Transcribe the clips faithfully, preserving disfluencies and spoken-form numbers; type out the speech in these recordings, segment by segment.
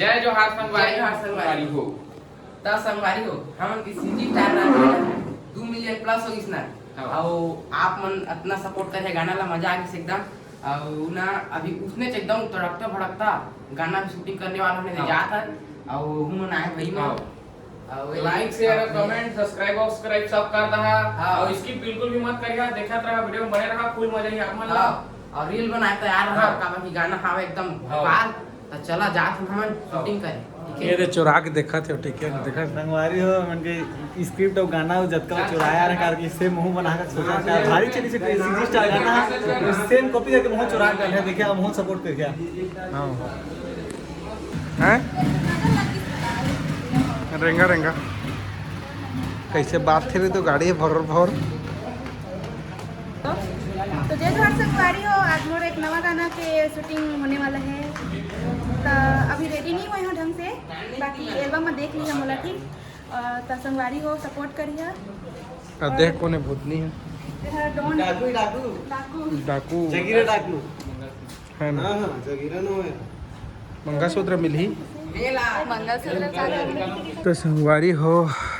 जय जोहार संगवारी। जय जोहार संगवारी। संगवारी हो। त संगवारी हो, हमन के सीजी स्टार रात में दू मिलियन प्लस हो गिस ना। हाँ। अउ आप मन अतना सपोर्ट करे हे, गाना ला मजा आ गिस एकदम। अउ ना अभी उसने च एकदम तड़कता भड़कता गाना भी शूटिंग करने वाला होने हाँ। जात हन। अउ हूँ मन आए भाई मन। हाँ। अउ लाइक, शेयर, कमेंट, सब्सक्राइब, सब्सक्राइब सब कर दहा। हाँ। अउ स्किप बिल्कुल भी मत करिहा, देखत रहा वीडियो में बने रहा, फुल मजा ही आप मन ला। हाँ। अउ रील बनाए तैयार रहा, हाँ। काबर कि गाना हावे एकदम हाँ। बवाल। त चला जात हन हमन शूटिंग करे, ठीक ये है? दे चुरा के देखत हे, ठीक है, देखत हे। संगवारी हो, हमन के स्क्रिप्ट अउ गाना अउ जतका चुराया रहा, करके सेम मुंह बना के सोचा था। भारी चली से सीजी स्टार गाना है, सेम कॉपी करके मुंह चुरा के डाले, देखिए, हम मुंह सपोर्ट कर गया। हाँ। हैं? रेंगा, रेंगा। कैसे बात थे तो गाड़ी है भर भर। तो जय जोहार संगवारी हो, आज मोर एक नवा गाना के शूटिंग होने वाला है। त अभी रेडी नहीं हुए हो ढंग से, बाकी एल्बम में देख लिया मोला, ठीक। अ, त संगवारी हो, सपोर्ट करिया। आ, देख कोने भूतनी है। ये है डॉन। डाकू, डाकू। डाकू। डाकू। जगीरा डाकू। है ना? हाँ, हाँ, जगीरा नो है। मंगलसूत्र मिलही। मंगलसूत्र चालू। तो संगवारी हो,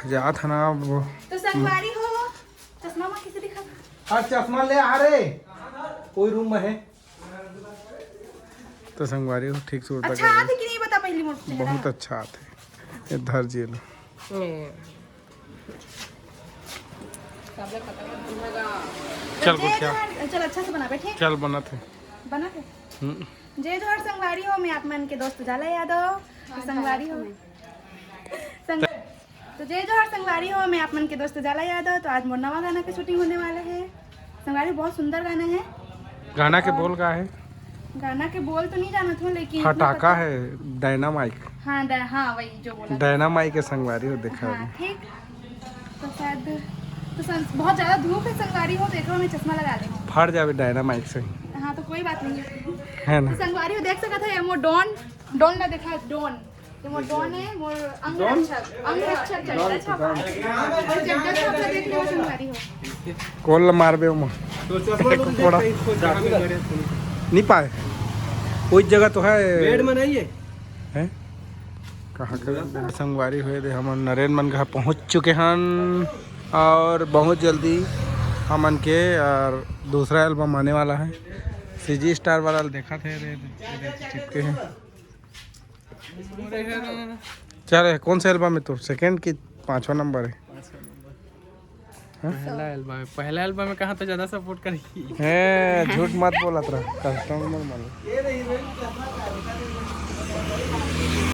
जात है ना अब वो। तो संगवारी हो, चश्मा मा किसे दिखा? हाँ, चश्मा ले आ रे। कोई रूम में है। तो संगवारी हो, ठीक सूरत अच्छा आथे कि नहीं बता पहली मोर चेहरा। बहुत अच्छा आथे। ये धर जेल। चल, जय गोठिया। जोहार, चल, अच्छा से बना, बैठे। चल, बनत हे। बनत हे। हम्म। जय जोहार संगवारी हो, मैं आप मन के दोस्त उजाला यादव। तो संगवारी हो। संग-, तो जय जोहार संगवारी हो, मैं आप मन के दोस्त उजाला यादव। तो आज मोर नवा गाना के शूटिंग होने वाला है। संगवारी, बहुत सुंदर गाना है। गाना के और बोल का है? गाना के बोल तो नहीं जानत हूँ, लेकिन इतना फटाका पता है, डायनामाइट। हाँ, डा-, हाँ, वही जो बोला। डायनामाइट के संगवारी हो, देखा हाँ, अभी। ठीक। तो शायद, तो सं-, बहुत ज्यादा धूप है संगवारी हो, तो एकरो में चश्मा लगा ले। फट जावे डायनामाइट से। हाँ, तो कोई बात नहीं है। है ना? तो संगवारी हो, देख सकत है, ये मोर डॉन, डॉन ना देखा, डॉन। ये मोर डॉन है, मोर अंग रक्षक, अंग रक्षक चड्डा छापा। और चड्डा छापा देख ले संगवारी हो। कौन ला मारबे ओमा? तो चश्मा तो कोड़ा। देख के इसको जहाँ पे मरे सुनो। नहीं पाए। कोई जगह तो है। बेड में नहीं है। हैं? कहाँ का संगवारी हुए दे, हमन नरेन मन घर पहुँच चुके हन और बहुत जल्दी हमन के और दूसरा एल्बम आने वाला है। सीजी स्टार वाला देखा थे रे, रे, रे, चिपके हैं। चल, कौन सा एल्बम है तोर? सेकंड की पांचवा नंबर है? पहला एल्बम है, पहला एल्बम में कहाँ तो ज्यादा सपोर्ट करी। है, झूठ मत बोलत रह, कस्टमर मन।